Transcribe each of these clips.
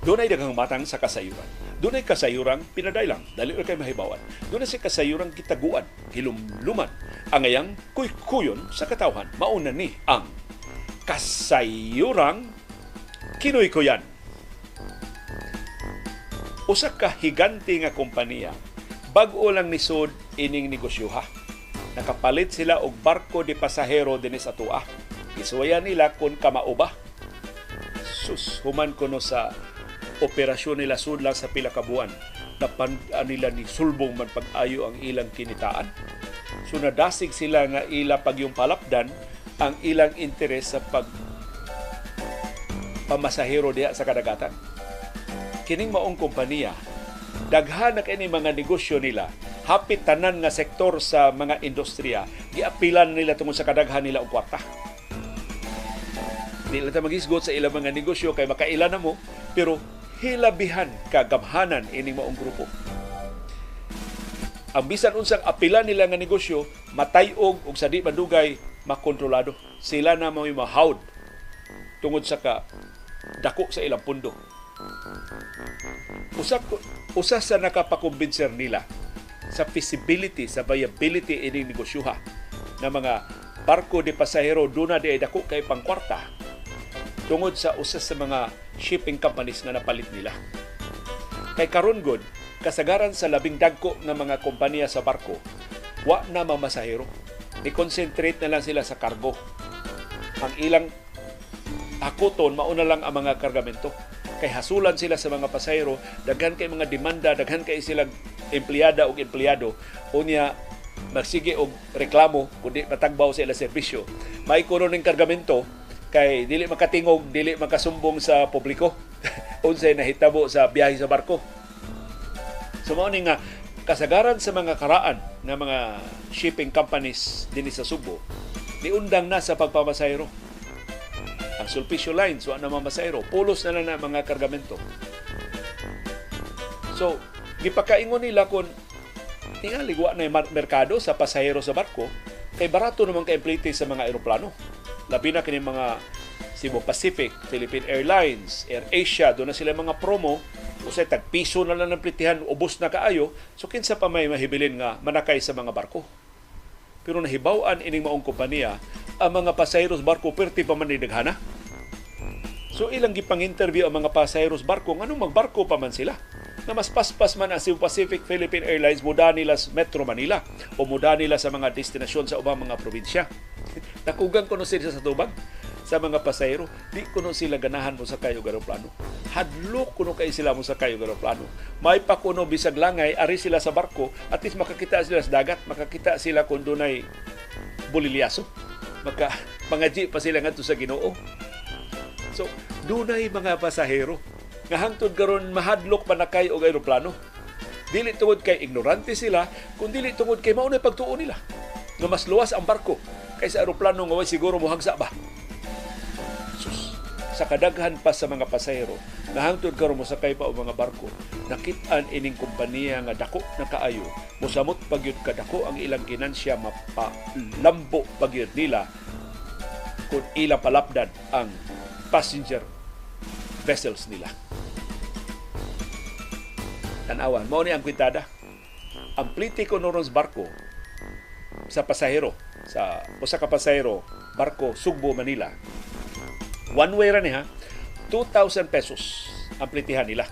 Dunay daghang matang sa kasayuran. Dunay kasayurang pinadailang, dali ra kay mahibawan. Dunay sa kasayurang gitaguan, gilumluman, angayang kuykuyon sa katawhan. Mauna ni ang kasayurang kinuykuyan. Usa ka higante nga kompanya, bag-o lang nisod ining negosyoha. Nakapalit sila og barko de pasahero dinhi sa atoa. Gisuwayan nila kung kamao ba. Sus, human kuno sa operasyon nila sudla sa pila ka buwan, napan nila ni sulbong man pag-ayo ang ilang kinitaan. So nadasig sila nga ila pagyung palapdan ang ilang interes sa pag pamasahero diha sa kadagatan. Kining maong kompanya, daghan na kini mga negosyo nila, hapit tanan nga sektor sa mga industriya, giapilan nila tungod sa kadaghan nila og kwarta. Di lang ta maghisgot sa ilang mga negosyo kay makaila na mo, pero hilabihan kagamhanan ining maong grupo. Ang bisan unsang apilan nila nga negosyo, matay-og og sa di madugay makontrolado. Sila na mao'y mahawd tungod sa ka dako sa ilang pundo. Usa sa nakapakumbinser nila sa feasibility, sa viability ining negosyoha na mga barko de pasahero duna di ay dako kay pangkwarta tungod sa usa sa mga shipping companies nga napalit nila. Kay karon gud, kasagaran sa labing dagko nga mga kompanya sa barko, wa na mamasahero. Ni-concentrate na lang sila sa cargo. Ang ilang hakuton, mauna lang ang mga kargamento. Kay hasulan sila sa mga pasahero, daghan kay mga demanda, daghan kay sila empleyada og empleyado, unya magsige og reklamo kundi matagbaw sa ilang serbisyo. May kuno ning kargamento kay dili makatingog, dili makasumbong sa publiko unsay nahitabo sa biyahe sa barko. So mao ni nga kasagaran sa mga karaan nga mga shipping companies dinhi sa Subo niundang na sa pagpamasahero. Ang Sulpicio Lines wa na mamasahero, pulos na lang na mga kargamento. So gipakaingon nila kung tingali wa na merkado sa pasahero sa barko kay barato naman kay plite sa mga eroplano. Labi na kini mga Cebu Pacific, Philippine Airlines, Air Asia, doon na sila mga promo, usay tag piso na lang ng plitihan, ubos na kaayo, so kinsa pa may mahibilin nga manakay sa mga barko. Pero nahibaw-an ining maong kompanya, ang mga pasaheros barko perti pa man ni daghana. So ilang gipang-interview ang mga pasaheros barko nganong magbarko pa man sila. Na mas paspas man ang Cebu Pacific, Philippine Airlines muda nila sa Metro Manila o muda nila sa mga destinasyon sa ubang mga probinsya. Nakugang kuno sila sa tubag sa mga pasahero, di kuno sila ganahan mo sakay og eroplano. Hadlok kuno kay sila mo sakay og eroplano. May pa kuno bisag langay ari sila sa barko, at least makakita sila sa dagat, makakita sila kung dunay bolilyaso. Maka mangaji pa sila ngadto sa Ginoo. So dunay mga pasahero nga hangtod karon mahadlok manakay og eroplano. Dili tungod kay ignorante sila, kun dili tungod kay mao na pagtuo nila nga mas luwas ang barko kaysa eroplano nga way siguro mohagsa ba. Sus, sa kadaghan pa sa mga pasahero nga hangtod karon mosakay pa og mga barko, nakit-an ining kompanya nga dako na kaayo, mosamot pagyud kadako ang ilang ginansya, mapalambo pagyud nila kung ila palapdan ang passenger vessels nila. Tanawan, mao ni ang kwintada. Ang plite ko noron sa barko sa pasahero, sa usa ka pasahero, barko Sugbo, Manila. One way ra ni ha, 2,000 pesos ang plitihan nila.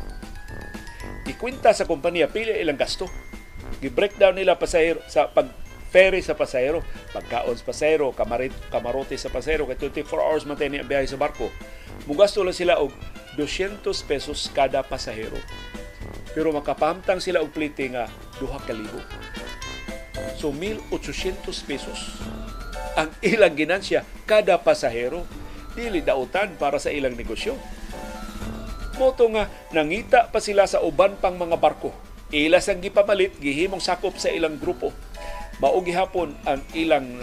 Gikwenta sa kompanya pila ilang gasto. Gi-breakdown nila pasahero sa pag ferry sa pasahero, pagkaon sa pasahero, kamarote sa pasahero, kay 24 hours man tayo ni ang biyahe sa barko. Mugasto lang sila og 200 pesos kada pasahero. Pero makapahamtang sila og plite nga 2,000. So 1,800 pesos ang ilang ginansya kada pasahero. Dili dautan para sa ilang negosyo. Moto nga nangita pa sila sa uban pang mga barko. Ila sang gipamalit, gihimong sakop sa ilang grupo. Mao gihapon ang ilang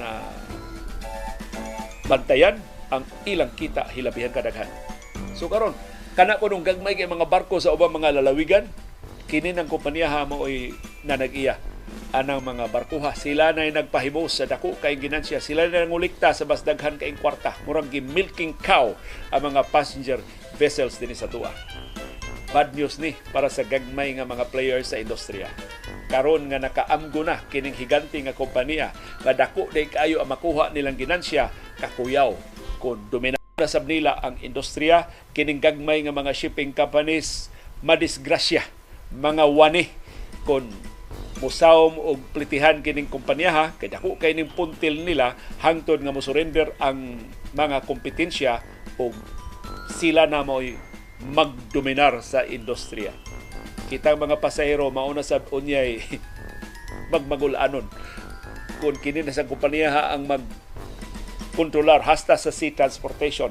bantayan, ang ilang kita hilabihan kadaghan. So karon kana ko nung gagmay kay mga barko sa ubang mga lalawigan, kini ng kompanya ha maoy nanag-iya anang mga barkuha. Sila na'y nagpahimos sa dako kay ginansya. Sila na nangulikta sa mas daghan kaing kwarta. Murag gi-milking cow ang mga passenger vessels dinhi sa tuwa. Bad news ni para sa gagmay nga mga players sa industriya. Karon nga nakaamgo na kining higante nga kompanya nga dako day kaayo ang makuha nilang ginansya, kakuyaw kung dominar na sab nila ang industriya. Kining gagmay nga mga shipping companies madisgrasya, mga wani, kon musawom og plitihan kining kompanya ha, kay dako kay ning puntil nila hangtod nga mosurrender ang mga kompetensya og sila na mo'y magdominar sa industriya. Kitang mga pasahero mauna sab unyay magmagulanon kung kini na sa kompanya ha ang mag kontrolar hasta sa sea transportation.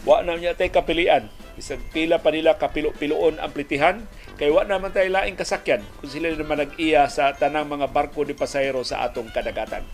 Wa na niya tay kapilian. Bisag pila pa nila kapilo-piloon ang plitihan kay wa naman tay laing kasakyan kung sila naman nag-iya sa tanang mga barko ni pasahero sa atong kadagatan.